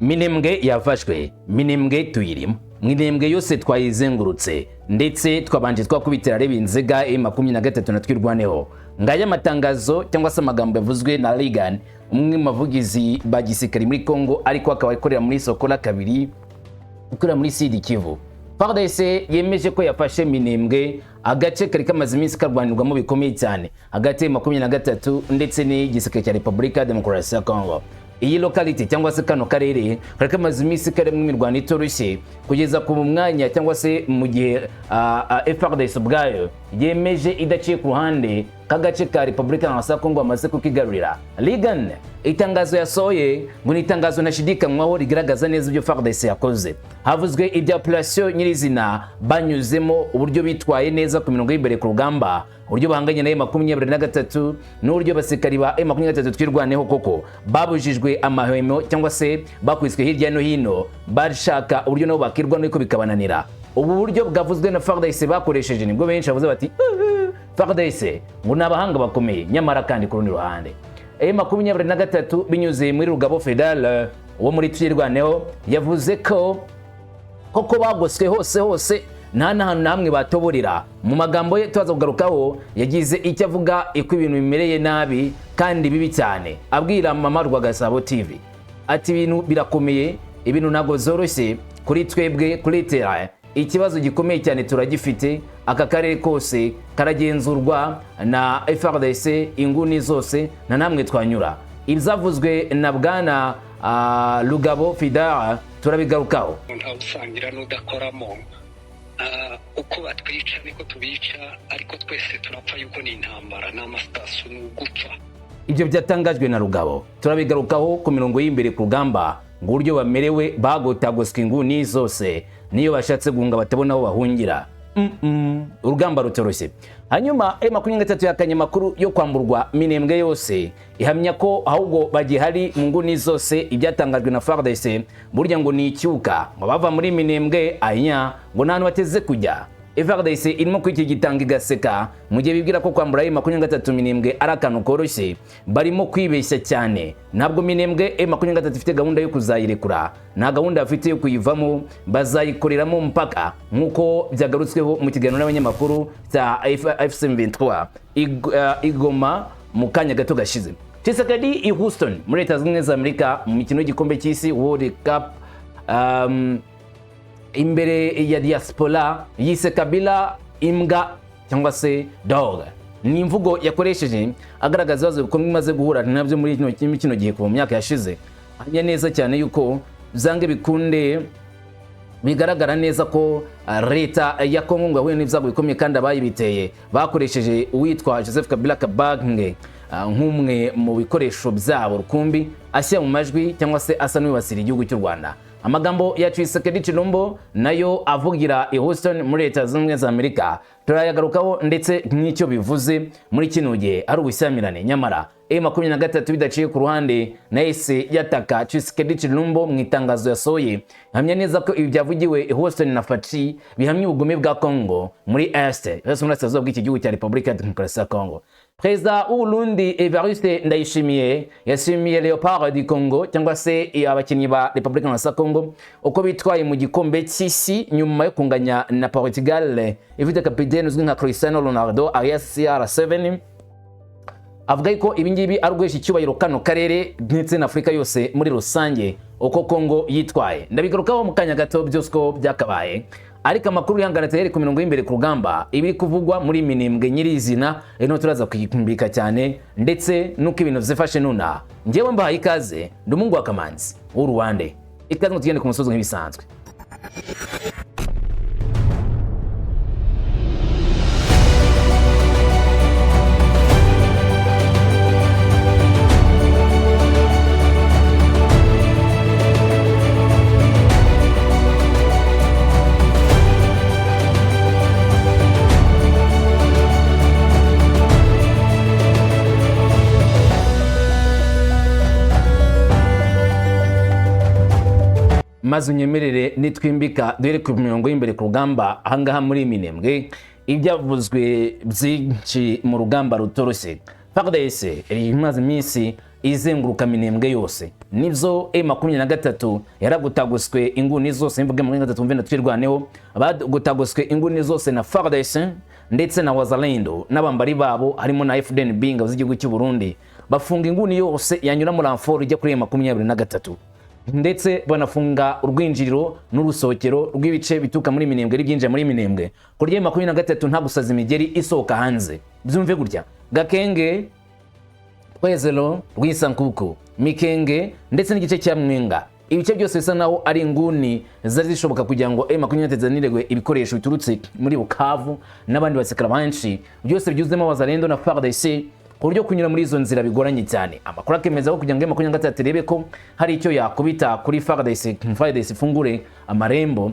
Minembwe yafashwe, Minembwe tuyirimo, Minembwe yose twayizengurutse, ndetse twabanje twakubitira reba inziga M23 na Twirwaneho. Ngaya amatangazo cyangwa se amagambo yavuzwe na Reagan, umwe mu bavugizi ba gisirikare muri Congo, ariko akaba akorera muri Sokola kabiri, ikorera muri Sud Kivu. FARDC yemeje ko yafashe Minembwe, agace kari kamaze iminsi karwanirwamo bikomeye cyane hagati ya 23 ndetse n'igisirikare cya Repubulika ya Demokarasi ya Congo. Iyi locality cyangwa se kano karere kari kamaze iminsi karimo imirwano itoroshye, kugeza ku mwanya cyangwa se mu gihe FARDC ubwayo yemeje idaciye ku ruhande k'agace ka Repubulika ya Congo bamaze kukigarurira. Reagan itangazo yasohoye ngo ni itangazo ntashidikanywaho rigaragaza neza ibyo FARDC yakoze. Havuzwe ibya operation nyirizina banyuzemo, uburyo bitwaye neza ku mirongo y'imbere ku rugamba, uburyo bahanganye na M23, n'uburyo abasirikari ba M23 Twirwaneho koko babujijwe amahwemo cyangwa se bakwiswe hirya no hino, bashaka uburyo nabo bakirwa nuko bikabananira. Ubu buryo bwavuzwe na FARDC bakoresheje nibwo benshi bavuze bati FARDC ngo ni abahanga bakomeye. Nyamara kandi ku rundi ruhande M23 binyuze muri Rugabo Fidel wo muri Twirwaneho yavuze ko koko bagoswe hose hose, nta n'ahantu na hamwe batoborera. Mu magambo ye tubaza kugarukaho, yagize icyo avuga uko ibintu bimereye nabi kandi bibi cyane, abwira Mama Rwagasabo TV ati ibintu birakomeye, ibintu ntabwo zoroshye kuri twebwe kuri terrain, ikibazo gikomeye cyane turagifite. Aka karere kose karagenzurwa na FARDC, inguni zose nta namwe twanyura. Ibyavuzwe na bwana Rugabo Fidel turabigarukaho. Ntawusangira n'udakoramo. Uko batwica niko tubica, ariko twese turapfa yuko ni intambara, ni amasasu, ni ugupfa. Ibyo byatangajwe na Rugabo turabigarukaho ku mirongo y'imbere ku rugamba, ngo uburyo bamerewe bagotagoswe inguni zose, niyo bashatse guhunga batabona aho bahungira. Urugamba rutoroshye. Hanyuma M23 yakanye amakuru yo kwamburwa Minembwe yose, ihamya ko ahubwo bagihari mu nguni zose. Ibyatangajwe na FARDC burya ngo ni icyuka, ngo bava muri Minembwe anya ngo nta hantu bateze kujya. FARDC irimo kwikigitanga igaseka mu gihe bibwira ko kwambura M23 Minembwe ari akantu koroshye. Barimo kwibeshya cyane. Ntabwo Minembwe M23 ifite gahunda yo kuzayirekura, nta gahunda bafite yo kuyivamo, bazayikoreramo mpaka, nk'uko byagarutsweho mu kiganiro n'abanyamakuru cya AFC/M23 igoma mu kanya gato gashize. Tshisekedi i Houston muri Leta Zunze Ubumwe za Amerika mu mikino y'igikombe cy'isi, World Cup, imbere ya diaspora yise Kabila imbwa cyangwa se dog. Ni imvugo yakoresheje agaragaza ibibazo bikomeye imaze guhura nabyo muri kino gihe kuva mu myaka yashize. Ahamya neza cyane yuko byange bikunde bigaragara neza ko leta ya Kongo ngo yahuye n'ibyago bikomeye, kandi abayibiteye bakoresheje uwitwa Joseph Kabila Kabange nk'umwe mu bikoresho byabo rukumbi, ashyira mu majwi cyangwa se asa n'uwibasira igihugu cy'u Rwanda. Amagambo ya Tshisekedi Tshilombo nayo avugira i Houston muri Leta Zunze Ubumwe za Amerika turayagarukaho, ndetse n'icyo bivuze muri kino gihe ari ubushyamirane. Nyamara M23 bidaciye ku ruhande nahise yataka Tshisekedi Tshilombo mu itangazo yasohoye, hamya neza ko ibi byavugiwe i Houston na Fatshi bihamya ubugome bwa Congo muri Est, hose muri Burasirazuba bw'iki gihugu cya Repubulika ya Demokarasi ya Congo. Perezida w'u Burundi Evariste Ndayishimiye yashimiye Leopard du Congo cyangwa se abakinnyi ba Repubulika ya Congo uko bitwaye mu gikombe cy'isi nyuma yo kunganya na Portugal ifite kapitene uzwi nka Cristiano Ronaldo alias CR7. Avuga ko ibi ngibi ari uguhesha icyubahiro kano karere ndetse na Afurika yose muri rusange uko Congo yitwaye. Ndabigarukaho mu kanya gato byose uko byakabaye, ariko amakuru yihangana tuhere ku mirongo y'imbere ku rugamba, ibiri kuvugwa muri Minembwe nyirizina rero turaza kuyimbika cyane, ndetse n'uko ibintu byifashe nuna. Njyewe mbahaye ikaze, ndi umuhungu wa Kamanzi w'Uruwande. Ikaze ngo tugende ku musozi nk'ibisanzwe. Maze unyemerere nitwimbika duhere ku mirongo y'imbere ku rugamba ahangaha muri Minembwe, ibyavuzwe byinshi mu rugamba rutoroshye. FARDC imaze iminsi izenguruka Minembwe yose. Nibyo, M23 yaragutaguswe inguni zose. Mvuge 23, mve na Twirwaneho, bagutaguswe inguni zose na FARDC ndetse na Wazalendo n'abambari babo, harimo na FDNB, ingabo z'igihugu cy'u Burundi. Bafunga inguni yose yanyura muri renfort ijya kuri M23, ndetse banafunga urwinjiriro n'urusohokero rw'ibice bituruka muri Minembwe n'ibyinjira muri Minembwe, ku buryo M23 nta gusaza imigeri isohoka hanze. Byumve gutya: Gakenge, Twezero, Rwisankuku, Mikenge ndetse n'igice cya Mwenga, ibice byose bisa naho ari inguni zari zishoboka kugira ngo M23 zanirwe ibikoresho biturutse muri Bukavu n'abandi basekara benshi, byose byuzemo Wazalendo na FARDC, ku buryo kunyura muri izo nzira bigoranye cyane. Amakuru akemeza ko kugira ngo M23 irebe ko hari icyo yakubita kuri FARDC, FARDC ifungure amarembo,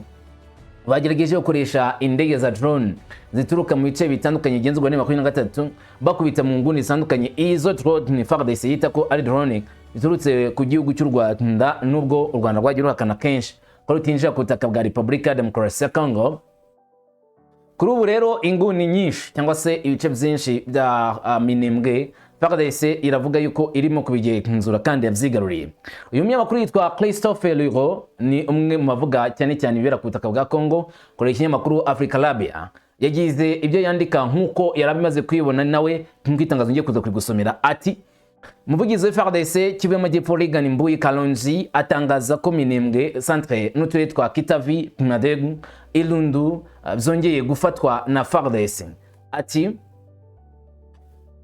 bagerageje gukoresha indege za drone zituruka mu bice bitandukanye bigenzurwa na 23, bakubita mu nguni zitandukanye. Izo drone FARDC yita ko ari drone ziturutse ku gihugu cy'u Rwanda, nubwo u Rwanda rwagiye ruhakana kenshi ko rutinjira ku butaka bwa Repubulika ya Demokarasi ya Congo. Kuri ubu rero inguni nyinshi cyangwa se ibice byinshi bya Minembwe, FARDC iravuga yuko irimo kubigenzura kandi yabyigaruriye. Uyu munyamakuru yitwa Christophe Luro, ni umwe mu bavuga cyane cyane ibibera ku butaka bwa Congo, kuri ikinyamakuru Africa Labia. Yagize ibyo yandika nk'uko yari abimaze kwibona nawe, nk'uko itangazo ngiye kuza kurigusomera. Ati: "Umuvugizi wa FARDC Kivu y'Amajyepfo, Reagan Mbuyi Kalonji, atangaza ko Minembwe centre n'uturere twa Kitavi, Madegu, Ilundu byongeye gufatwa na FARDC." Ati: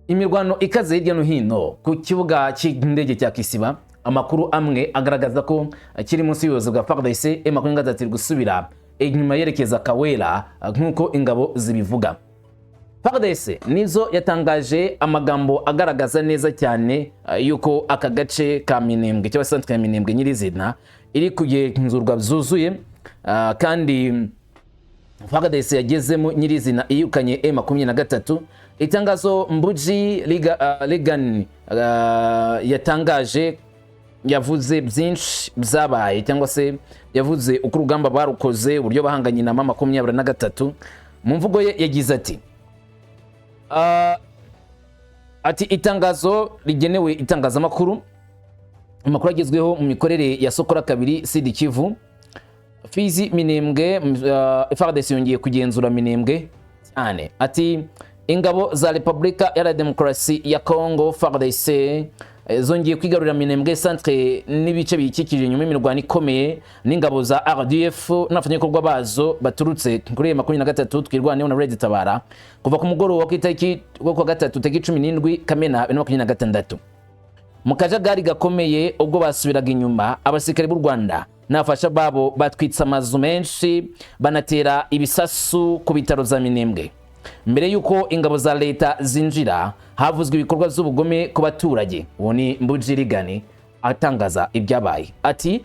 "Imirwano ikaze hirya no hino ku kibuga cy'indege cya Kisiba. Amakuru amwe agaragaza ko kiri munsi y'ubuyobozi bwa FARDC. M23 iri gusubira inyuma yerekeza Kawera nk'uko ingabo zibivuga." FARDC nizo yatangaje amagambo agaragaza neza cyane yuko aka gace ka Minembwe cyangwa centre ya Minembwe nyirizina iri kugenzurwa byuzuye, kandi FARDC yagezemo nyirizina yirukanye M23. Itangazo Mbuji Ligan yatangaje, yavuze byinshi byabaye, cyangwa se yavuze uko urugamba barukoze, uburyo bahanganye na M23. Mu mvugo ye yagize ati: "Itangazo rigenewe itangazamakuru, amakuru agezweho mu mikorere ya Sokola 2, Sud Kivu, Fizi, Minembwe. FARDC yongeye kugenzura Minembwe cyane." Ati: "Ingabo za Repubulika Iharanira Demokarasi ya Congo, FARDC, zongeye kwigarurira Minembwe centre n'ibice biyikikije nyuma y'imirwano ikomeye n'ingabo za RDF n'abafatanyabikorwa bazo baturutse kuri 23, Twirwaneho na Red Tabara, kuva ku mugoroba ku itariki wo kuwa gatatu, tariki 17 Kamena 2026. Mu kajagari gakomeye ubwo basubiraga inyuma, abasirikare b'u Rwanda n'abafasha babo batwitse amazu menshi, banatera ibisasu ku bitaro bya Minembwe. Mbere y'uko ingabo za leta zinjira, havuzwe ibikorwa by'ubugome ku baturage." Uwo ni Mbuji Rigani atangaza ibyabaye. Ati: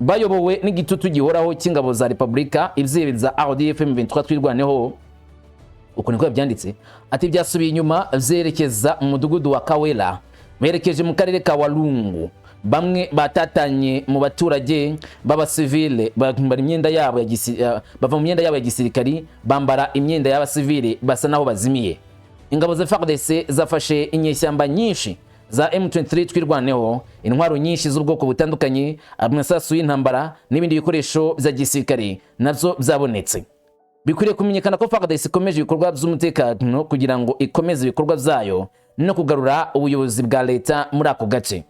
"Bayobowe n'igitutu gihoraho cy'ingabo za Repubulika, ibyihebe bya RDF, M23, Twirwaneho," uko niko yabyanditse. Ati: "Byasubiye inyuma byerekeza mu mudugudu wa Kawela, berekeje mu karere ka Walungu. Bamwe batatanye mu baturage b'abasivile, bambara imyenda yabo ya bava mu myenda yabo ya gisirikari, bambara imyenda y'abasivile, basa naho bazimiye. Ingabo za FARDC zafashe inyeshyamba nyinshi za M23, Twirwaneho, intwaro nyinshi z'ubwoko butandukanye, amasasu y'intambara n'ibindi bikoresho bya gisirikare nabyo byabonetse. Bikwiriye kumenyekana ko FARDC ikomeje ibikorwa by'umutekano kugira ngo ikomeze ibikorwa byayo no kugarura ubuyobozi bwa leta muri ako gace."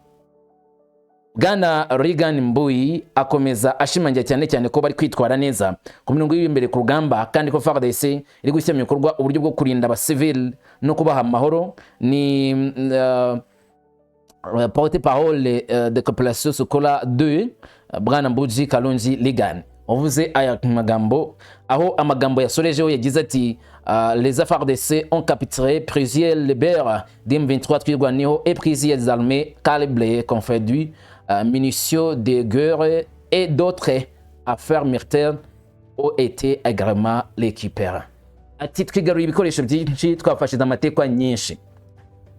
Bwana Reagan Mbuyi akomeza ashimangira cyane cyane ko bari kwitwara neza ku mirongo y'imbere ku rugamba, kandi ko FARDC iri gushyira mu bikorwa uburyo bwo kurinda abasivili no kubaha amahoro. Ni porte parole de coopération Sokola 2, Bwana Mbuji Kalonji Ligan, wavuze aya magambo. Aho amagambo yasorejeho yagize ati: "Les FARDC ont capturé plusieurs rebelles d'M23, Twirwaneho, et plusieurs armes calibrées confondus, munitions de guerre et d'autres affaires militaires ont été également récupérées." Ati: "Twigaruye ibikoresho byinshi, twafashe amatekwa nyinshi."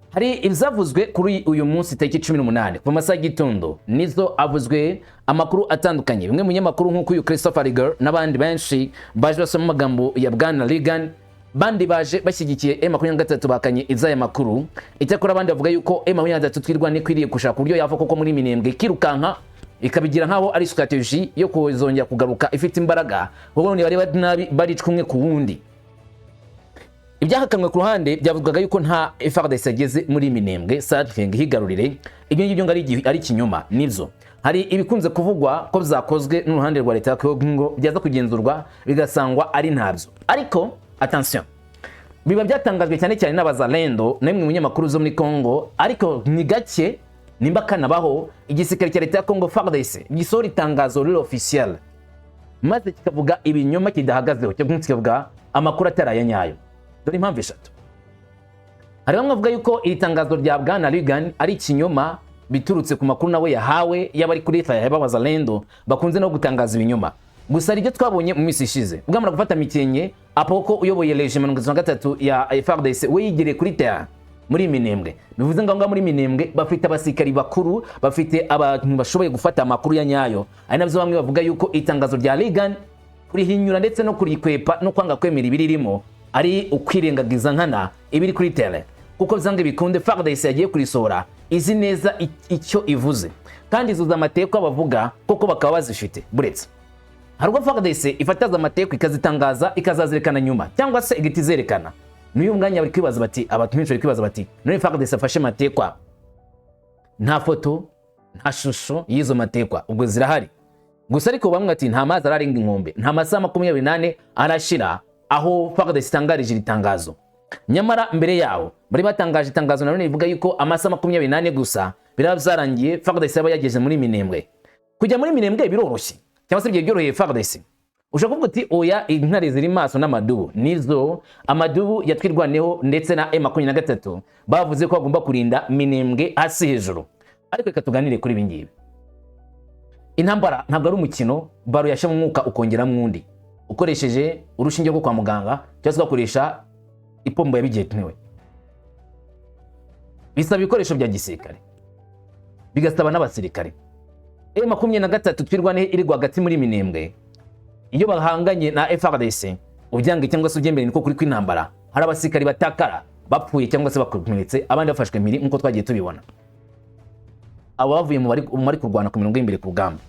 Hari ibyavuzwe kuri uyu munsi tariki 18 ku masaha y'igitondo, nizo avuzwe amakuru atandukanye. Bimwe mu binyamakuru nk'uko uyu Christopher Riger n'abandi benshi baje basoma amagambo ya Bwana Reagan. Bandi baje bashyigikiye M23 bakanye izaya makuru. Icyakora abandi bavuga yuko M23 Twirwaneho ikwiriye gushaka uburyo yava koko muri Minembwe, ikirukanka, ikabigira nkaho ari strategy yo kuzongera kugaruka ifite imbaraga, kuko none bari nabi, baricwa umwe ku wundi. Ibyahakanwe ku ruhande byavugwaga yuko nta FARDC yageze muri Minembwe Sarfeng higarurire, ibyo ngibyo ngo ari ikinyoma. Nibyo, hari ibikunze kuvugwa ko byakozwe n'uruhande rwa leta ya Congo, byaza kugenzurwa bigasangwa ari ntabyo. Ariko attention, biba byatangajwe cyane cyane n'abazalendo na bimwe mu binyamakuru zo muri Congo, ariko ni gake nimba kanabaho igisirikare cya leta ya Congo FARDC gisohora itangazo riri officiel maze kikavuga ibinyoma kidahagazeho, cyangwa kikavuga amakuru atari aya nyayo. Dore impamvu eshatu. Hari bamwe bavuga yuko iri tangazo rya bwana Reagan ari ikinyoma biturutse ku makuru nawe yahawe y'abari kuri leta y'abazalendo bakunze no gutangaza ibinyoma. Gusa hari ibyo twabonye mu minsi ishize ubwo gufata Mikenke, Apoko uyoboye Régiment 33 ya FARDC we yigereye kuri terrain muri Minembwe. Bivuze ngo ngaho muri Minembwe bafite abasirikari bakuru, bafite abantu bashoboye gufata amakuru ya nyayo. Ari nabyo bamwe bavuga yuko itangazo rya Reagan kurihinyura ndetse no kurikwepa no kwanga kwemera ibiririmo ari ukwirengagiza nkana ibiri kuri terrain, kuko byanga bikunde FARDC yagiye kurisohora izi neza icyo ivuze, kandi izo z'amateka bavuga koko bakaba bazifite. Buretse hari ubwo FARDC ifataza amateka ikazitangaza, ikazazerekana nyuma, cyangwa se igahita izerekana. N'uyu mwanya bari kwibaza bati, abantu benshi bari kwibaza bati: "None FARDC afashe matekwa, nta foto, nta shusho y'izo matekwa, ubwo zirahari?" Gusa ariko bamwe ati nta mazi ararenga inkombe, nta masaha 24 arashira aho FARDC itangarije iri tangazo. Nyamara mbere yaho bari batangaje itangazo nanone rivuga yuko amasaha 24 gusa biraba byarangiye FARDC yaba yageze muri Minembwe. Kujya muri Minembwe biroroshye, cyangwa se byoroheye FARDC? Ushobora kuvuga uti: "Oya, intare ziri maso n'amadubu." Nizo amadubu yatwirwaneho ndetse na M23 bavuze ko bagomba kurinda Minembwe hasi hejuru. Ariko reka tuganire kuri ibi ngibi. Intambara ntabwo ari umukino baro yashe mu mwuka ukongeramo undi ukoresheje urushinge rwo kwa muganga, cyangwa se ugakoresha ipombo yabigenewe. Bisaba ibikoresho bya gisirikare, bigasaba n'abasirikare. M23 Twirwaneho iri rwagati muri Minembwe, iyo bahanganye na FARDC, ubyange cyangwa se ubyemere, niko kuri kw'intambara, hari abasirikari batakara bapfuye cyangwa se bakomeretse, abandi bafashwe mpiri nk'uko twagiye tubibona. Abo bavuye mu bari kurwana ku mirongo y'imbere ku rugamba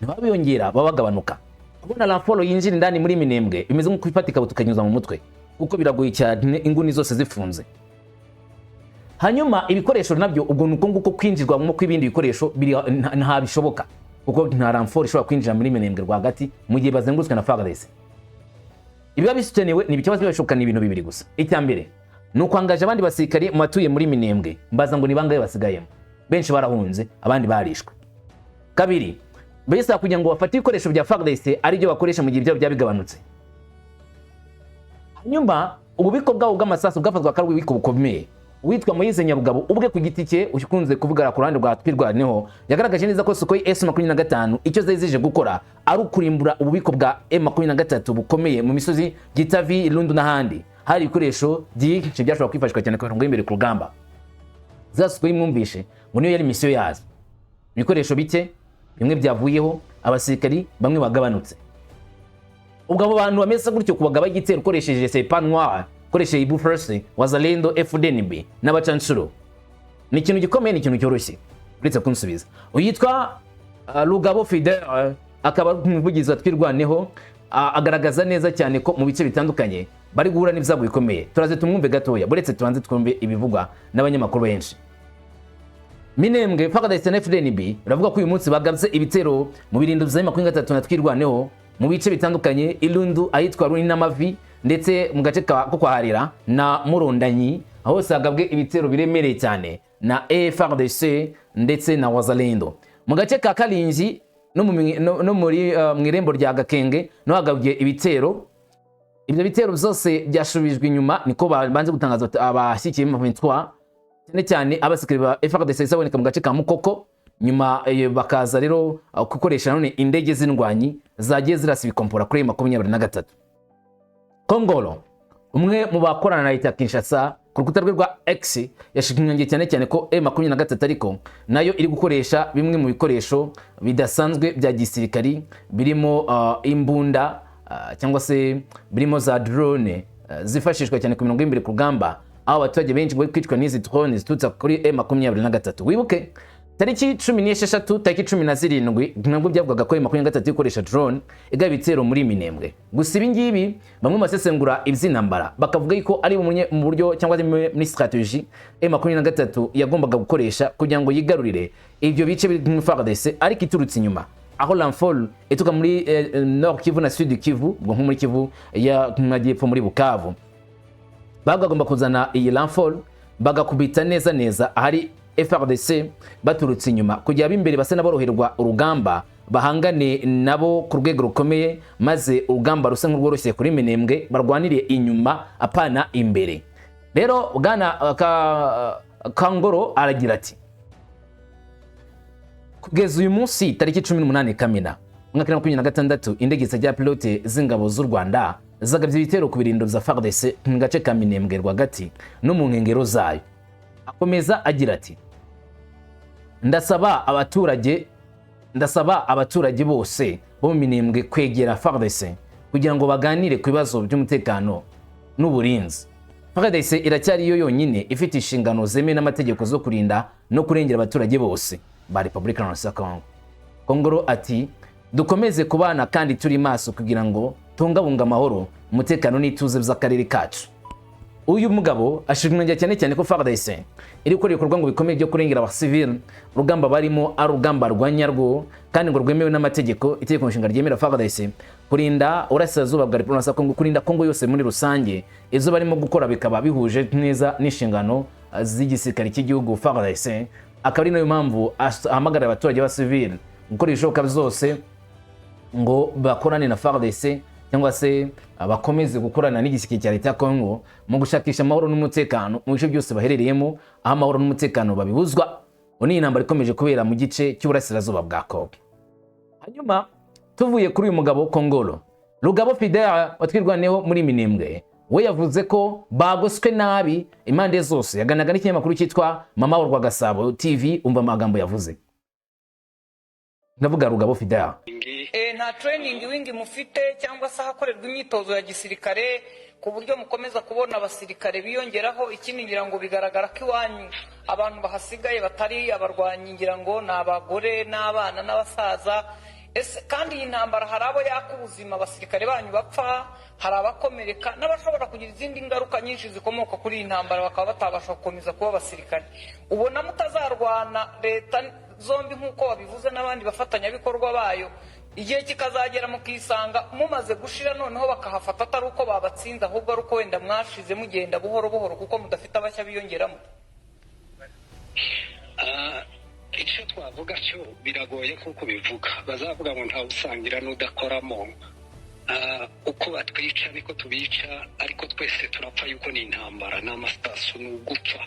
ntibabiyongera, baba bagabanuka. Kubona renfort yinjira indani muri Minembwe bimeze nko kwifata ikabuto ukanyuza mu mutwe, kuko biragoye cyane, inguni zose zifunze. Hanyuma ibikoresho nabyo ubwo ni uko nguko, kwinjirwamo kw'ibindi bikoresho nta bishoboka, kuko nta renfort ishobora kwinjira muri Minembwe rwagati mu gihe bazengurutswe na FARDC. Ibiba bikenewe ni ikibazo bishoboka ni ibintu bibiri gusa. Icya mbere ni ukwangaje abandi basirikari mu batuye muri Minembwe. Mbaza ngo ni bangahe basigayemo? Benshi barahunze, abandi barishwe. Kabiri, bisaba kugira ngo bafate ibikoresho bya FARDC aribyo bakoresha mu gihe byabo byaba bigabanutse. Hanyuma ububiko bwabo bw'amasasu bwafatwa ko ari ububiko bukomeye. Uwitwa Moise Nyarugabo ubwe ku giti cye ukunze kuvugara ku ruhande rwa Twirwaneho yagaragaje neza ko Sukhoi S25 icyo zari zije gukora ari ukurimbura ububiko bwa M23 bukomeye mu misozi Gitavi, Rundu n'ahandi hari ibikoresho byinshi byashobora kwifashishwa cyane ku mirongo y'imbere ku rugamba. Za Sukhoi mwumvishe ngo niyo yari misiyo yazo. Ibikoresho bike bimwe byavuyeho, abasirikari bamwe bagabanutse. Ubwo abo bantu bameze gutyo, kubagaba igitero ukoresheje Serpent Noir, ukoresheje Ibu First, Wazalendo, FDNB n'abacanshuro, ni ikintu gikomeye, ni ikintu cyoroshye? Uretse kunsubiza, uyitwa Rugabo Fidel akaba ari umuvugizi wa Twirwaneho, agaragaza neza cyane ko mu bice bitandukanye bari guhura n'ibyago bikomeye. Turaze tumwumve gatoya, buretse tubanze twumve ibivugwa n'abanyamakuru benshi. Minembwe, FARDC na FDNB biravuga ko uyu munsi bagabye ibitero mu birindiro bya 23 na Twirwaneho mu bice bitandukanye, Irundu, ahitwa Runi n'Amavi, ndetse mu gace ko kwa Harira na Murondanyi. Aho hose hagabwe ibitero biremereye cyane na FARDC ndetse na Wazalendo. Mu gace ka Karingi no mu mi- no- no muri mu irembo rya Gakenge no hagabwe ibitero. Ibyo bitero byose byashubijwe inyuma, niko banze gutangaza abashyigikiye M23, cyane cyane abasirikare ba FARDC baboneka mu gace ka Mukoko. Nyuma bakaza rero gukoresha none indege z'indwanyi zagiye zirasa ibikompora kuri 23. Kongolo, umwe mu bakorana na leta ya Kinshasa, ku rukuta rwe rwa X yashimangiye cyane cyane ko M23 ariko nayo iri gukoresha bimwe mu bikoresho bidasanzwe bya gisirikari, birimo imbunda cyangwa se birimo za drone. zifashishwa cyane ku mirongo y'imbere ku rugamba, aho abaturage benshi bari kwicwa n'izi drone ziturutse kuri M23. Wibuke tariki 16, tariki 17, nabwo byavugaga ko M23 ikoresha drone igaba ibitero muri Minembwe. Gusa ibi ngibi bamwe mu basesengura iby'intambara bakavuga yuko ari mu buryo cyangwa se muri strategy M23 yagombaga gukoresha kugira ngo yigarurire ibyo bice biri muri FARDC, ariko iturutse inyuma, aho renfort ituruka muri Nord Kivu na Sud Kivu, ubwo nko muri Kivu y'Amajyepfo, muri Bukavu, bagomba kuzana iyi renfort bagakubita neza neza ahari FARDC baturutse inyuma, kugira ab'imbere basa n'aboroherwa urugamba, bahangane nabo ku rwego rukomeye, maze urugamba rusa nk'urworoshye kuri Minembwe, barwanire inyuma apana imbere. Rero bwana Kangoro aragira ati: "Kugeza uyu munsi tariki 18 Kamena umwaka wa 2026, indege zitagira pilote z'ingabo z'u Rwanda zagabye ibitero ku birindiro bya FARDC mu gace ka Minembwe rwagati no mu nkengero zayo." Akomeza agira ati: "Ndasaba abaturage bose bo mu Minembwe kwegera FARDC kugira ngo baganire ku bibazo by'umutekano n'uburinzi. FARDC iracyari yo yonyine ifite inshingano zemewe n'amategeko zo kurinda no kurengera abaturage bose ba Repubulika ya Congo." Kongoro ati: "Dukomeze kubana kandi turi maso kugira ngo tungabunge amahoro, umutekano n'ituze by'akarere kacu." Uyu mugabo ashimangira cyane cyane ko FARDC iri gukora ibikorwa ngo bikomeye byo kurengera abasivili, urugamba barimo ari urugamba rwa nyarwo kandi ngo rwemewe n'amategeko. Itegeko nshinga ryemera FARDC kurinda uburasirazuba bwa Repubulika ya Kongo, kurinda Kongo yose muri rusange. Izo barimo gukora bikaba bihuje neza n'inshingano z'igisirikare cy'igihugu FARDC, akaba ari nayo mpamvu ahamagarira abaturage b'abasivili gukora ibishoboka byose ngo bakorane na FARDC, cyangwa se bakomeze gukorana n'igisirikare cya leta ya Kongo mu gushakisha amahoro n'umutekano mu bice byose baherereyemo, aho amahoro n'umutekano babibuzwa. Ubu ni intambara ikomeje kubera mu gice cy'uburasirazuba bwa Kongo. Hanyuma tuvuye kuri uyu mugabo Kongolo, Rugabo Fidel watwirwaneho muri Minembwe, we yavuze ko bagoswe nabi impande zose. Yaganiraga n'ikinyamakuru cyitwa Mama wa Gasabo TV. Umva amagambo yavuze, ndavuga Rugabo Fidel. Nta training wing mufite cyangwa se ahakorerwa imyitozo ya gisirikare ku buryo mukomeza kubona abasirikare biyongeraho. Ikindi, ngira ngo bigaragara ko iwanyu abantu bahasigaye batari abarwanyi, ngira ngo ni abagore n'abana n'abasaza. Ese kandi iyi ntambara hari abo yaka ubuzima, abasirikare banyu bapfa, hari abakomereka n'abashobora kugira izindi ngaruka nyinshi zikomoka kuri iyi ntambara, bakaba batabasha gukomeza kuba abasirikare. Ubona mutazarwana leta zombi nk'uko wabivuze n'abandi bafatanyabikorwa bayo, igihe kikazagera mukisanga mumaze gushira, noneho bakahafata atari uko babatsinze, ahubwo ari uko wenda mwashize mugenda buhoro buhoro kuko mudafite abashya biyongeramo? Icyo twavuga cyo biragoye kuko bivuga, bazavuga ngo ntawe usangira n'udakoramo. Uko batwica niko tubica, ariko twese turapfa yuko ni intambara, ni amasasu, ni ugupfa.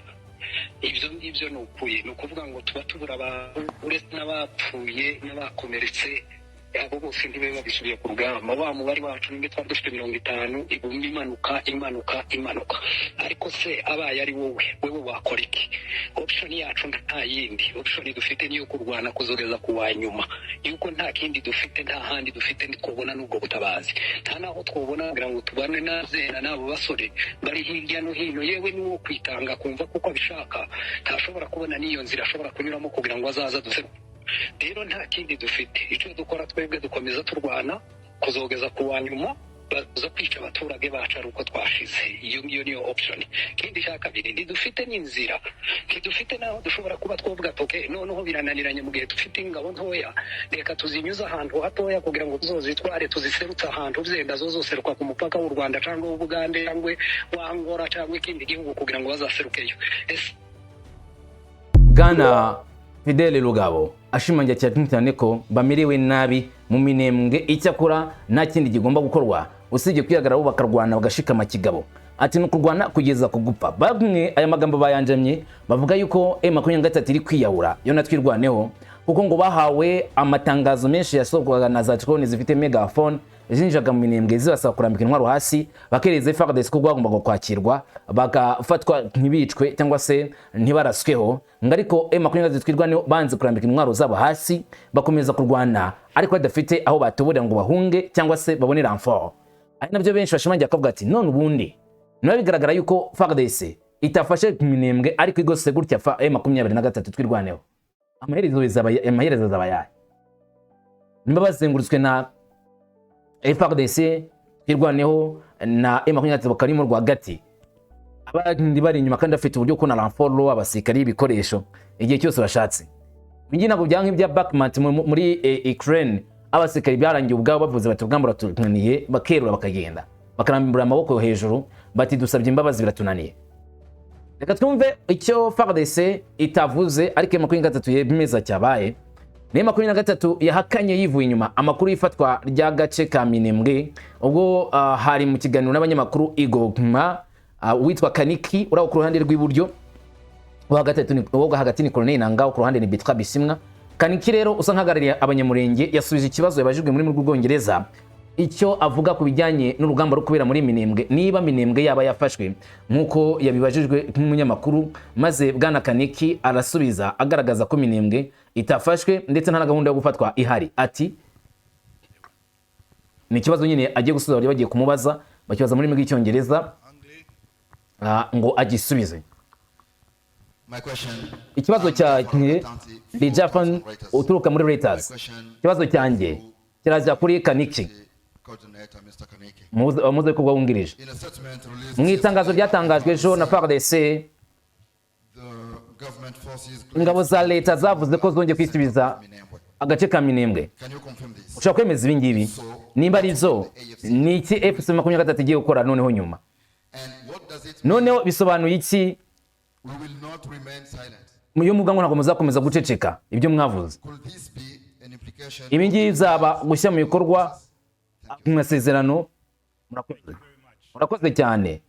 Ibyo ngibyo ni ukuri, ni ukuvuga ngo tuba tubura abantu, uretse n'abapfuye n'abakomeretse, abo bose ntibabe babisubiye ku rugamba. Wa mubare wacu nimba twari dufite 50, iguma imanuka, imanuka, imanuka. Ariko se abaye ari wowe, wewe wakora iki? Option yacu nta yindi option dufite, niyo kurwana kuzogeza ku wa nyuma, yuko nta kindi dufite, nta handi dufite ntitwobona n'ubwo butabazi, nta n'aho twobona kugira ngo tubane nazena n'abo basore bari hirya no hino. Yewe n'uwo kwitanga kumva kuko abishaka ntashobora kubona n'iyo nzira ashobora kunyuramo kugira ngo azaze aduse. Rero nta kindi dufite. Icyo dukora twebwe, dukomeza turwana kuzogeza ku wa nyuma. Baza kwica abaturage bacu ari uko twashize. Iyo ngiyo niyo option. Ikindi cya kabiri, ntidufite n'inzira, ntidufite n'aho dushobora kuba twavuga toke noneho birananiranye, mu gihe dufite ingabo ntoya, reka tuzinyuze ahantu hatoya kugira ngo tuzozitware, tuziserutse ahantu byenda zo zoseruka ku mupaka w'u Rwanda cyangwa w'Ubugande cyangwa wa Angola cyangwa ikindi gihugu kugira ngo bazaserukeyo. Ese Bwana Fidele Rugabo ashimangira cyane cyane ko bamerewe nabi mu Minembwe, icyakora nta kindi kigomba gukorwa usibye kwihagararaho bakarwana bagashikama kigabo. Ati: "Ni ukurwana kugeza ku gupfa." Bamwe aya magambo bayanjamye, bavuga yuko M23 iri kwiyahura yo natwirwaneho, kuko ngo bahawe amatangazo menshi yasohokwaga na za drone zifite megaphone zinjaga mu Minembwe, zibasaba kurambika intwaro hasi bakereza FARDC ko bagombaga kwakirwa, bagafatwa, ntibicwe cyangwa se ntibarasweho. Ngo ariko M23 twirwaneho banze kurambika intwaro zabo hasi, bakomeza kurwana ariko badafite aho batoborera ngo bahunge cyangwa se babone renfort, ari nabyo benshi bashimangira bakavuga ati: "None ubundi Niba bigaragara yuko FARDC itafashe Minembwe ariko igose gutya fa M23 Twirwaneho, amaherezo azaba yahe? Niba bazengurutswe na FARDC, Twirwaneho na M23, bakarimo rwagati, abandi bari inyuma kandi bafite uburyo kubona renfort, abasirikari, ibikoresho igihe cyose bashatse. Ibi ntabwo byaba nk'ibya Bakhmut muri Ukraine, abasirikari byarangiye ubwabo bavuze bati: "Urugamba ruratunaniye", bakerura bakagenda, bakarambura amaboko hejuru bati: "Dusabye imbabazi, biratunaniye." Reka twumve icyo FARDC itavuze ariko M23 yemeza cyabaye. Ni 23 yahakanye yivuye inyuma amakuru y'ifatwa ry'agace ka Minembwe. Ubwo hari mu kiganiro n'abanyamakuru i Goma, witwa Kaniki uri aho ku ruhande rw'iburyo, uwo hagati ni Colonel Nanga, ku ruhande ni Bertrand Bisimwa. Kaniki rero usa nk'ahagarariye Abanyamurenge yasubije ikibazo yabajijwe muri rw'Ubwongereza, icyo avuga ku bijyanye n'urugamba ruri kubera muri Minembwe, niba Minembwe yaba yafashwe nk'uko yabibajijwe nk'umunyamakuru, maze bwana Kaniki arasubiza agaragaza ko Minembwe itafashwe ndetse nta na gahunda yo gufatwa ihari. Ati ni ikibazo nyine agiye gusubiza, bari bagiye kumubaza, bakibaza mu rurimi rw'Icyongereza, ngo agisubize. Ikibazo cyanjye ni Jafan uturuka muri Reuters. Ikibazo cyanjye kirajya kuri Kaniki, umuhuzabikorwa wungirije. Mu itangazo ryatangajwe ejo na FARDC, ingabo za leta zavuze ko zongeye kwisubiza agace ka Minembwe. Ushobora kwemeza ibi ngibi? Nimba ari byo, ni iki AFC 23 igiye gukora noneho nyuma? Noneho bisobanuye iki iyo muvuga ngo ntabwo muzakomeza guceceka ibyo mwavuze? Ibi ngibi bizaba gushyira mu bikorwa mu masezerano? Murakoze cyane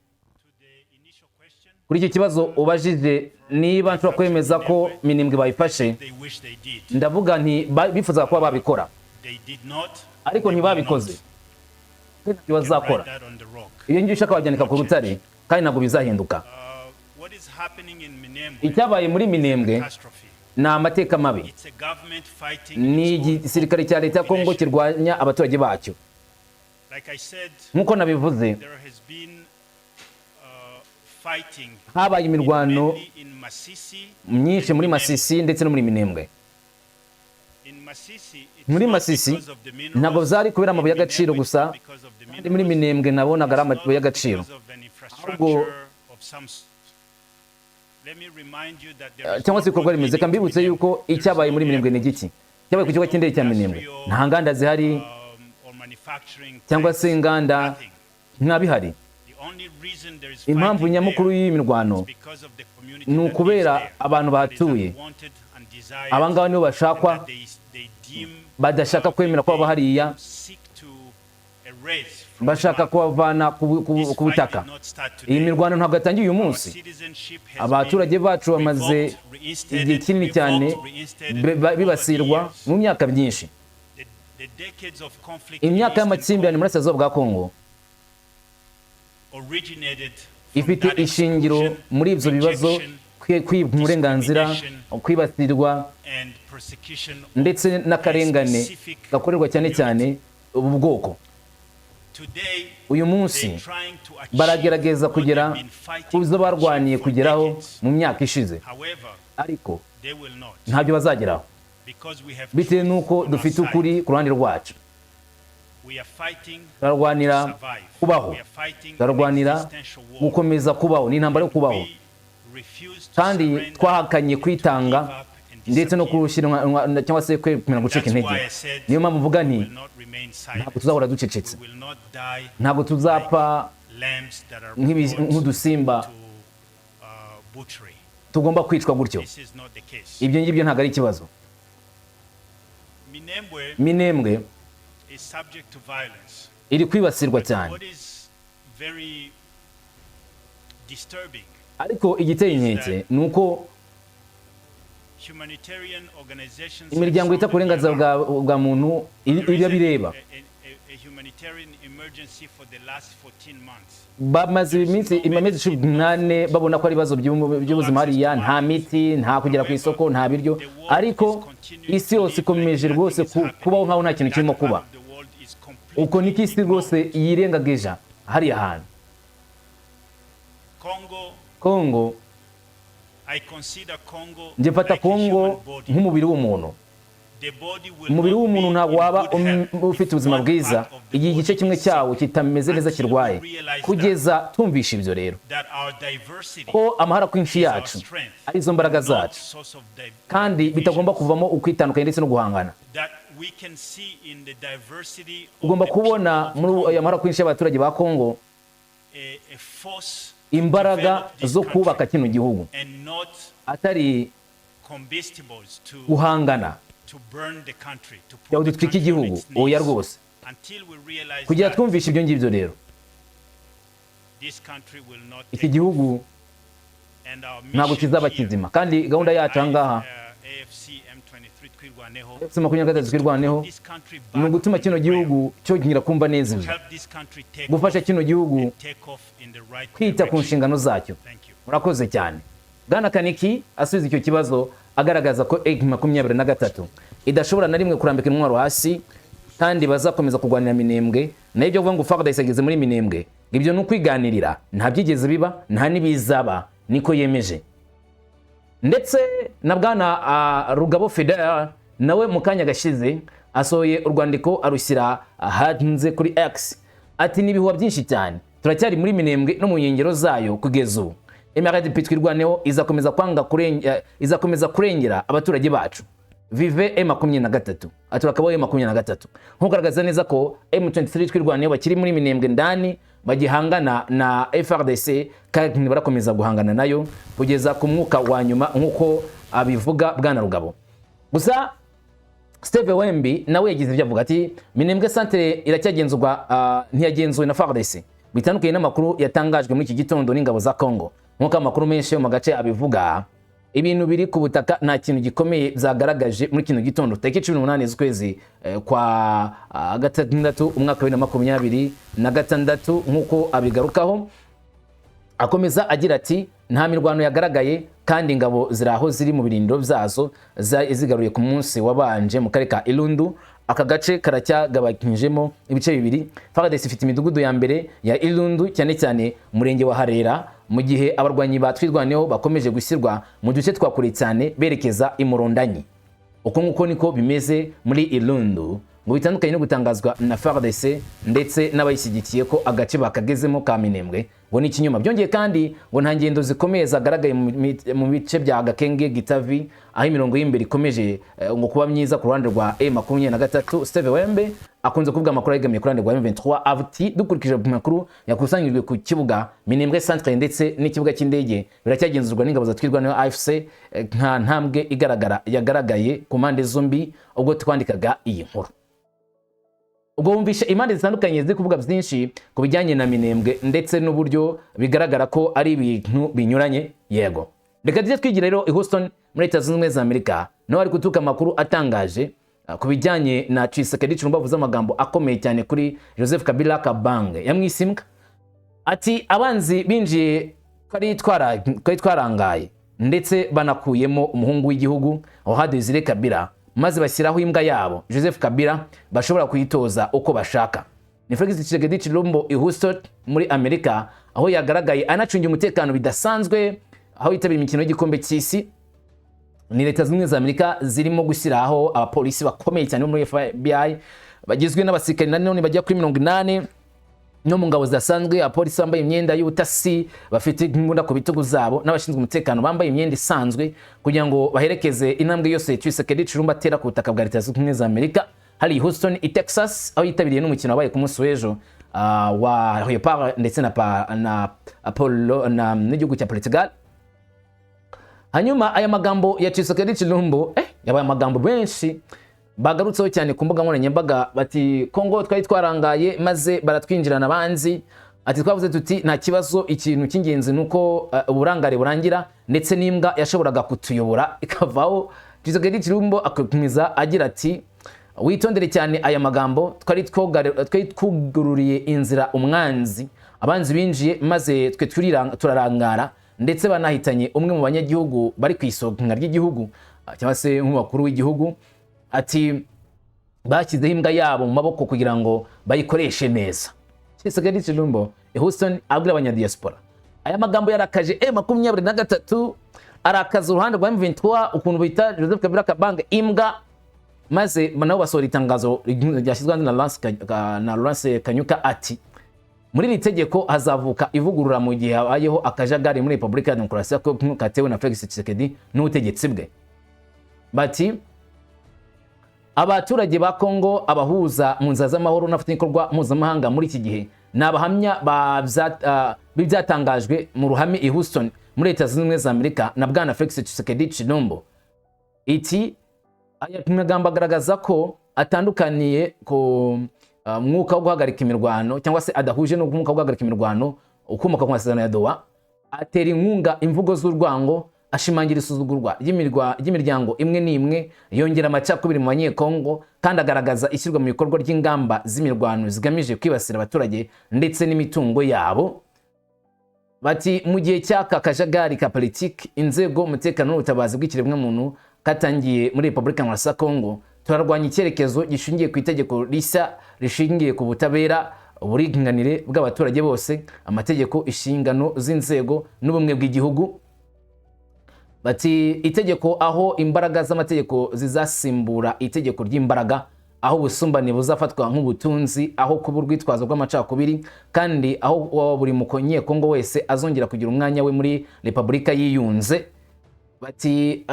kuri icyo kibazo ubajije. Niba nshobora kwemeza ko Minembwe bayifashe, ndavuga nti bifuzaga kuba babikora ariko ntibabikoze, ntacyo bazakora. Iyo ngiyo ushaka wabyandika ku rutare, kandi ntabwo bizahinduka. Icyabaye muri Minembwe ni amateka mabi. Ni igisirikare cya leta ya Kongo kirwanya abaturage bacyo. Nk'uko nabivuze, habaye imirwano myinshi muri Masisi ndetse no muri Minembwe. Muri Masisi ntabwo byari kubera amabuye y'agaciro gusa, kandi muri Minembwe nabonaga ari amabuye y'agaciro, ahubwo cyangwa se ibikorwa remezo. Reka mbibutse yuko icyabaye muri Minembwe ni igiki? Cyabaye ku kibuga cy'indege cya Minembwe, nta nganda zihari cyangwa se inganda, nta bihari. Impamvu nyamukuru y'iyi mirwano ni ukubera abantu bahatuye. Abangaba nibo bashakwa, badashaka kwemera ko baba hariya, bashaka kubavana ku butaka. Iyi mirwano ntabwo yatangiye uyu munsi. Abaturage bacu bamaze igihe kinini cyane bibasirwa mu myaka myinshi. Imyaka y'amakimbirane mu burasirazuba bwa Kongo ifite ishingiro muri ibyo bibazo, kwibwa uburenganzira, kwibasirwa ndetse n'akarengane gakorerwa cyane cyane ubu bwoko. Uyu munsi baragerageza kugera ku byo barwaniye kugeraho mu myaka ishize, ariko ntabyo bazageraho bitewe n'uko dufite ukuri ku ruhande rwacu. Turarwanira kubaho, turarwanira gukomeza kubaho. Ni intambara yo kubaho, kandi twahakanye kwitanga ndetse no kurushyira cyangwa se kwemera gucika intege. Niyo mpamvu mvuga nti ntabwo tuzahora ducecetse, ntabwo tuzapfa nk'udusimba tugomba kwicwa gutyo. Ibyo ngibyo ntabwo ari ikibazo. Minembwe iri kwibasirwa cyane, ariko igiteye inkeke ni uko imiryango yita ku burenganzira bwa muntu irabireba. Bamaze iminsi, amezi 18 babona ko ari ibibazo by'ubuzima hariya: nta miti, nta kugera ku isoko, nta biryo, ariko isi yose ikomeje rwose kubaho nkaho nta kintu kirimo kuba. Uko niko isi rwose yirengagije hariya hantu. Congo, Kongo, I consider Congo njye mfata like a Kongo human body. nk'umubiri w'umuntu. The body will Umubiri not w'umuntu be ntabwo in waba good health if ufite ubuzima one bwiza part of the igihe igice body kimwe is cyawo sick. kitameze neza, Until we kirwaye. realize Kugeza twumvishe ibyo rero, that our diversity ko amahara kwinshi is our yacu strength, arizo mbaraga not zacu, source of kandi bitagomba divisions. kuvamo ukwitandukanya ndetse no guhangana. That we can see in the diversity of Ugomba the kubona people of muri Congo aya mahara kwinshi y'abaturage ba Kongo a force to imbaraga develop this zo country kubaka kino gihugu, and not atari combustibles to guhangana to burn the country, to put kugira ngo the dutwike country on igihugu. its Oya knees. rwose. Until we realize Kugira that twumvishe ibyo ngibyo rero, this country will not iki take off. gihugu And our ntabwo mission kizaba here kizima. Kandi gahunda yacu aha ngaha, AFC M23 Twirwaneho, FC 23 Twirwaneho, this country ni back ugutuma on kino the gihugu cyongera kumva neza ibyo, ground, help this country take gufasha off kino gihugu and take off in the right kwita ku direction. nshingano zacyo. Thank you. Murakoze cyane. Bwana Kaniki asubiza icyo kibazo agaragaza ko M23 idashobora na rimwe kurambika intwaro hasi, kandi bazakomeza kurwanira Minembwe. Nayo ibyo kuvuga ngo FARDC igeze muri Minembwe, ibyo ni ukwiganirira, nta byigeze biba, nta n'ibizaba, niko yemeje. Ndetse na bwana Rugabo Fidel nawe mu kanya gashize asohoye urwandiko, arushyira hanze kuri X, ati: "Ni ibihuha byinshi cyane, turacyari muri Minembwe no mu nkengero zayo kugeza ubu. MRDP Twirwaneho izakomeza kwanga izakomeza kurengera abaturage bacu. Vive M23." Aturakabaho M23, nkugaragaza neza ko M23 Twirwaneho bakiri muri Minembwe ndani, bagihangana na FARDC, kandi barakomeza guhangana nayo kugeza ku mwuka wa nyuma, nk'uko abivuga bwana Rugabo. Gusa Steve Wembi nawe yagize ibyo avuga, ati: "Minembwe centre iracyagenzurwa, ntiyagenzuwe na FARDC, bitandukanye n'amakuru yatangajwe muri iki gitondo n'ingabo za Congo. Nk'uko amakuru menshi yo mu gace abivuga, ibintu biri ku butaka nta kintu gikomeye byagaragaje muri kino gitondo, tariki 18 z'ukwezi kwa gatandatu, umwaka wa 2026." Nk'uko abigarukaho, akomeza agira ati: "Nta mirwano yagaragaye, kandi ingabo ziri aho ziri mu birindiro byazo zigaruye ku munsi wabanje mu karere ka Irundu. Aka gace karacyagabanyijemo ibice bibiri. FARDC ifite imidugudu ya mbere ya Irundu, cyane cyane umurenge wa Harera, mu gihe abarwanyi ba Twirwaneho bakomeje gushyirwa mu duce twa kure cyane berekeza i Murondanyi." Uko nguko niko bimeze muri Irundu, ngo bitandukanye no gutangazwa na FARDC ndetse n'abayishyigikiye ko agace bakagezemo ka Minembwe, ngo ni ikinyoma. Byongeye kandi, ngo nta ngendo zikomeye zagaragaye mu bice bya Gakenge, Gitavi, aho imirongo y'imbere ikomeje ngo kuba myiza ku ruhande rwa M23. Steve Wembe akunze kuvuga amakuru ayegamiye ku ruhande rwa M23, ati: "Dukurikije amakuru yakusanyirijwe ku kibuga, Minembwe centre ndetse n'ikibuga cy'indege biracyagenzurwa n'ingabo za Twirwaneho AFC. Nta ntambwe igaragara yagaragaye ku mpande zombi ubwo twandikaga iyi nkuru." Ubwo wumvishe impande zitandukanye ziri kuvuga byinshi ku bijyanye na Minembwe, ndetse n'uburyo bigaragara ko ari ibintu binyuranye. Yego, reka tujye twigira rero i Houston muri Leta Zunze Ubumwe za Amerika, naho hari guturuka amakuru atangaje ku bijyanye na Tshisekedi Tshilombo. Avuze amagambo akomeye cyane kuri Joseph Kabila Kabange, yamwise imbwa, ati: "Abanzi binjiye twari twarangaye, ndetse banakuyemo umuhungu w'igihugu Laurent Desire Kabila, maze bashyiraho imbwa yabo Joseph Kabila bashobora kuyitoza uko bashaka." Ni Felix Tshisekedi Tshilombo i Houston muri Amerika, aho yagaragaye anacungira umutekano bidasanzwe, aho yitabiriye imikino y'igikombe cy'isi. Ni Leta Zunze Ubumwe za Amerika zirimo gushyiraho abapolisi bakomeye cyane bo muri FBI, bagizwe n'abasirikare nanone bajya kuri 80 no mu ngabo zidasanzwe, abapolisi bambaye imyenda y'ubutasi bafite imbunda ku bitugu zabo, n'abashinzwe umutekano bambaye imyenda isanzwe, kugira ngo baherekeze intambwe yose Tshisekedi Tshilombo atera ku butaka bwa Leta Zunze Ubumwe za Amerika, hari i Houston i Texas, aho yitabiriye n'umukino wabaye ku munsi w'ejo wa Leopard ndetse na Apollo na n'igihugu cya Portugal. Hanyuma aya magambo ya Tshisekedi Tshilombo yabaye amagambo benshi bagarutseho cyane ku mbuga nkoranyambaga, bati: "Kongo twari twarangaye, maze baratwinjirana abanzi." Ati: "Twavuze tuti nta kibazo, ikintu cy'ingenzi ni uko uburangare burangira, ndetse n'imbwa yashoboraga kutuyobora ikavaho." Tshisekedi Tshilombo akomeza agira ati: "Witondere cyane aya magambo. Twari twugururiye inzira umwanzi, abanzi binjiye, maze twe turarangara, ndetse banahitanye umwe mu banyagihugu bari ku isonga ry'igihugu, cyangwa se nk'umukuru w'igihugu." Ati: "Bashyizeho imbwa yabo mu maboko kugira ngo bayikoreshe neza." Tshisekedi Tshilombo i Houston abwira abanyadiaspora. Aya magambo yarakaje M23, arakaza uruhande rwa M23 ukuntu bita Joseph Kabila Kabange imbwa, maze nabo basohora itangazo ryashyizwe hanze na Lawrence Kanyuka, ati: "Muri iri tegeko hazavuka ivugurura mu gihe habayeho akajagari muri Repubulika ya Demokarasi ya Kongo katewe na Felix Tshisekedi n'ubutegetsi bwe." Bati: "Abaturage ba Kongo, abahuza mu nzira z'amahoro n'abafatanyabikorwa mpuzamahanga muri iki gihe ni abahamya b'ibyatangajwe mu ruhame i Houston muri Leta Zunze Ubumwe za Amerika na Bwana Felix Tshisekedi Tshilombo." Iti: "Aya magambo agaragaza ko atandukaniye ku mwuka wo guhagarika imirwano, cyangwa se adahuje n'umwuka wo guhagarika imirwano ukomoka ku masezerano ya Doha, atera inkunga imvugo z'urwango, ashimangira isuzugurwa ry'imiryango imwe n'imwe, yongera amacakubiri mu Banyekongo, kandi agaragaza ishyirwa mu bikorwa ry'ingamba z'imirwano zigamije kwibasira abaturage ndetse n'imitungo yabo." Bati: "Mu gihe cy'aka kajagari ka politiki, inzego, umutekano n'ubutabazi bw'ikiremwamuntu katangiye muri Repubulika ya Kongo, turarwanya icyerekezo gishingiye ku itegeko rishya rishingiye ku butabera, uburinganire bw'abaturage bose, amategeko, inshingano z'inzego n'ubumwe bw'igihugu." Bati: "Itegeko aho imbaraga z'amategeko zizasimbura itegeko ry'imbaraga, aho ubusumbane buzafatwa nk'ubutunzi aho kuba urwitwazo rw'amacakubiri, kandi aho buri Munyekongo wese azongera kugira umwanya we muri repubulika yiyunze." Bati: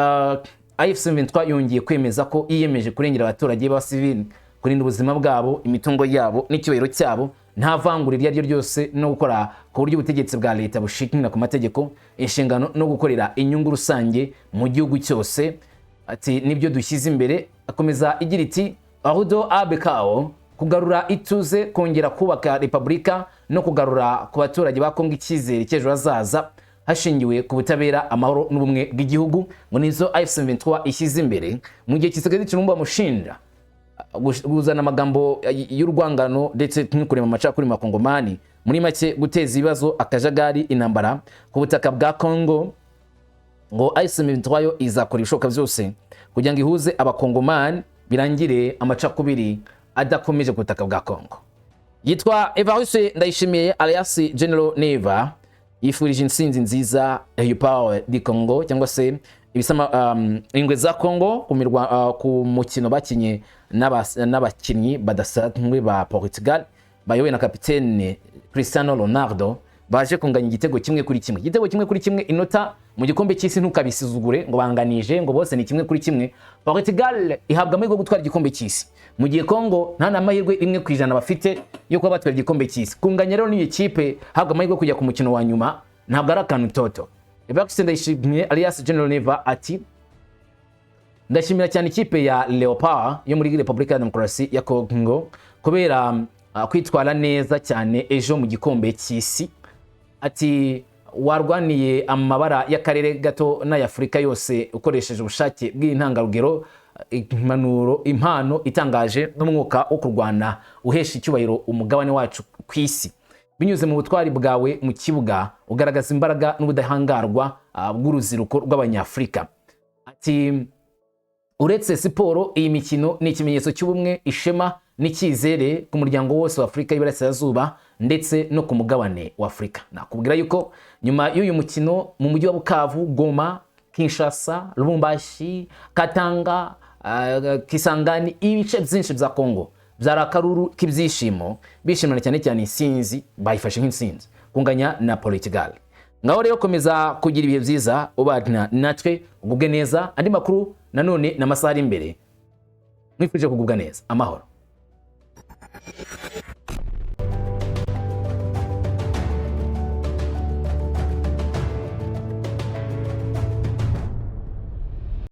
"AFC M23 yongeye kwemeza ko yiyemeje kurengera abaturage b'abasivili, kurinda ubuzima bwabo, imitungo yabo n'icyubahiro cyabo nta vangura iryo ari ryo ryose, no gukora ku buryo ubutegetsi bwa leta bushingira ku mategeko, inshingano no gukorera inyungu rusange mu gihugu cyose." Ati: "Nibyo dushyize imbere." Akomeza igira iti: "Ahudo abekao kugarura ituze, kongera kubaka repubulika no kugarura ku baturage ba Kongo icyizere cy'ejo hazaza hashingiwe ku butabera, amahoro n'ubumwe bw'igihugu", ngo nizo AFC M23 ishyize imbere, mu gihe Tshisekedi Tshilombo bamushinja kuzana amagambo y'urwangano ndetse no kurema amacakubiri mu Bakongomani, muri make guteza ibibazo, akajagari, intambara ku butaka bwa Kongo. Ngo AFC M23 yo izakora ibishoboka byose kugira ngo ihuze Abakongomani, birangire amacakubiri adakomeje ku butaka bwa Kongo. Yitwa Evariste Ndayishimiye alias General Neva, yifurije intsinzi nziza Leopard du Congo, cyangwa se ibisama ingwe za Congo, ku mukino bakinye n'abakinnyi badasanzwe ba Portugal bayobowe na kapitene Cristiano Ronaldo, baje kunganya igitego 1-1, igitego 1-1. Inota mu gikombe cy'isi ntukabisuzugure ngo banganije, ngo bose ni 1-1. Portugal ihabwa amahirwe yo gutwara igikombe cy'isi, mu gihe Congo nta n'amahirwe 1% bafite yo kuba batwara igikombe cy'isi. Kunganya rero n'iyo kipe habwa amahirwe yo kujya ku mukino wa nyuma ntabwo ari akantu toto. Evariste Ndayishimiye alias General Neva ati: "Ndashimira cyane ikipe ya Leopard yo muri Repubulika ya Demokarasi ya Congo kubera kwitwara neza cyane ejo mu gikombe cy'isi." Ati: "Warwaniye amabara y'akarere gato n'ay'Afurika yose ukoresheje ubushake bw'intangarugero, impanuro, impano itangaje n'umwuka wo kurwana uhesha icyubahiro umugabane wacu ku isi. Binyuze mu butwari bwawe mu kibuga, ugaragaza imbaraga n'ubudahangarwa bw'urubyiruko rw'Abanyafurika." Ati: "Uretse siporo, iyi mikino ni ikimenyetso cy'ubumwe, ishema n'icyizere ku muryango wose wa Afurika y'Iburasirazuba ndetse no ku mugabane wa Afurika." Nakubwira yuko nyuma y'uyu mukino, mu mujyi wa Bukavu, Goma, Kinshasa, Lubumbashi, Katanga, Kisangani, ibice byinshi bya Kongo byari akaruru k'ibyishimo, bishimira cyane cyane intsinzi, bayifashe nk'intsinzi kunganya na Portugal. Ngaho rero komeza kugira ibihe byiza, ubana natwe, ugubwe neza. Andi makuru nanone n'amasaha ari imbere. Mwifurije kugubwa neza, amahoro.